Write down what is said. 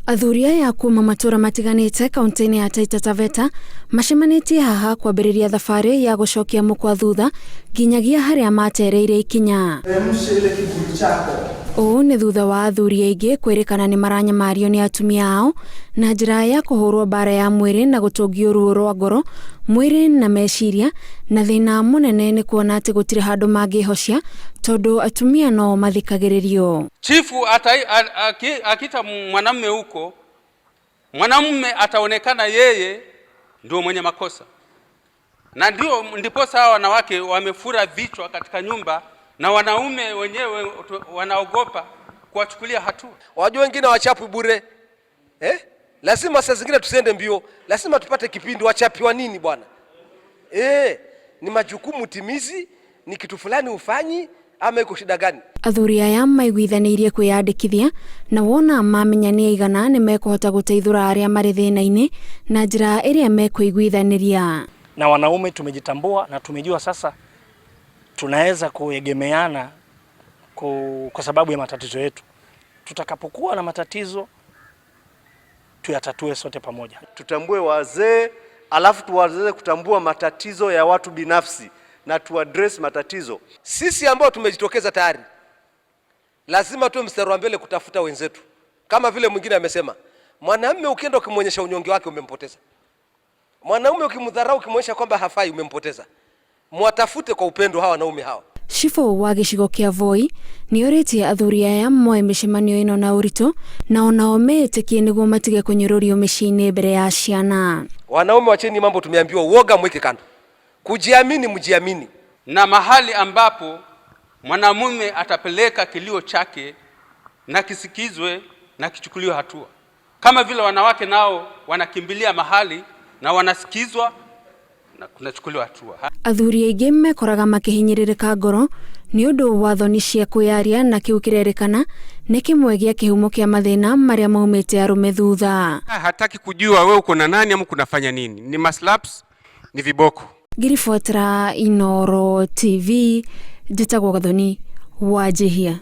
Athuri aya kuma matura matiganite kaunti-inĩ ya Taita Taveta macemanĩtie haha kwambĩrĩria thabarĩ ya gũcokia mũkwa thutha nginyagia harĩa matereire ikinya. Ũũ nĩ thutha wa athuri aingĩ kwĩrĩkana nĩ maranyamario nĩ atumia ao na njĩra ya kũhũrwo mbara ya mwĩrĩ na gũtũngio ruo rwa ngoro, mwĩrĩ na meciria, na thĩna mũnene nĩ kuona atĩ gũtirĩ handũ mangĩhocia tondũ atumia no mathikagĩrĩrio. Chifu akita mwanamume huko, mwanamume ataonekana yeye ndio mwenye makosa, na ndio ndiposa hawa wanawake wamefura vichwa katika nyumba na wanaume wenyewe wanaogopa kuwachukulia hatua. Wajua wengine wachapi bure eh? Lazima saa zingine tusiende mbio, lazima tupate kipindi. Wachapiwa nini bwana eh? Ni majukumu timizi, ni kitu fulani ufanyi ama iko shida gani? Athuri aya maiguithanĩirie kwĩyandĩkithia na wona mamenya nĩ aigana nĩ mekũhota gũteithũra arĩa marĩ thĩna-inĩ na njĩra ĩrĩa mekũiguithanĩria. Na wanaume tumejitambua na tumejua sasa tunaweza kuegemeana kwa sababu ya matatizo yetu. Tutakapokuwa na matatizo tuyatatue sote pamoja. Tutambue wazee, alafu tuweze kutambua matatizo ya watu binafsi na tuaddress matatizo. Sisi ambao tumejitokeza tayari lazima tuwe mstari wa mbele kutafuta wenzetu, kama vile mwingine amesema, mwanamume ukienda ukimwonyesha unyonge wake umempoteza. Mwanaume ukimdharau, ukimwonyesha kwamba hafai, umempoteza. Mwatafute kwa upendo hawa wanaume hawa. Cibũ wa gĩcigo kĩa Voi nĩ orĩtie athuri aya moe mĩcemanio ĩno na ũritũ na onao meĩtĩkie nĩguo matige kũnyũrũrio mĩciĩ-inĩ mbere ya ciana. Wanaume wacheni mambo tumeambiwa, uoga mweke kando, kujiamini mjiamini. Na mahali ambapo mwanamume atapeleka kilio chake na kisikizwe na kichukuliwe hatua, kama vile wanawake nao wanakimbilia mahali na wanasikizwa na kunachukuliwa hatua. Athuri aingĩ mekoraga makĩhinyĩrĩrĩka ngoro nĩ ũndũ wa thoni cia kwĩyaria na kĩu kĩrerĩkana nĩ kĩmwe gĩa kĩhumo kĩa mathĩna marĩa maumĩte arũme thutha. Hataki kujua wewe uko na nani ama kunafanya nini, ni maslaps, ni viboko. Ngĩribotera Inooro TV, njĩtagwo Gathoni Wanjihia.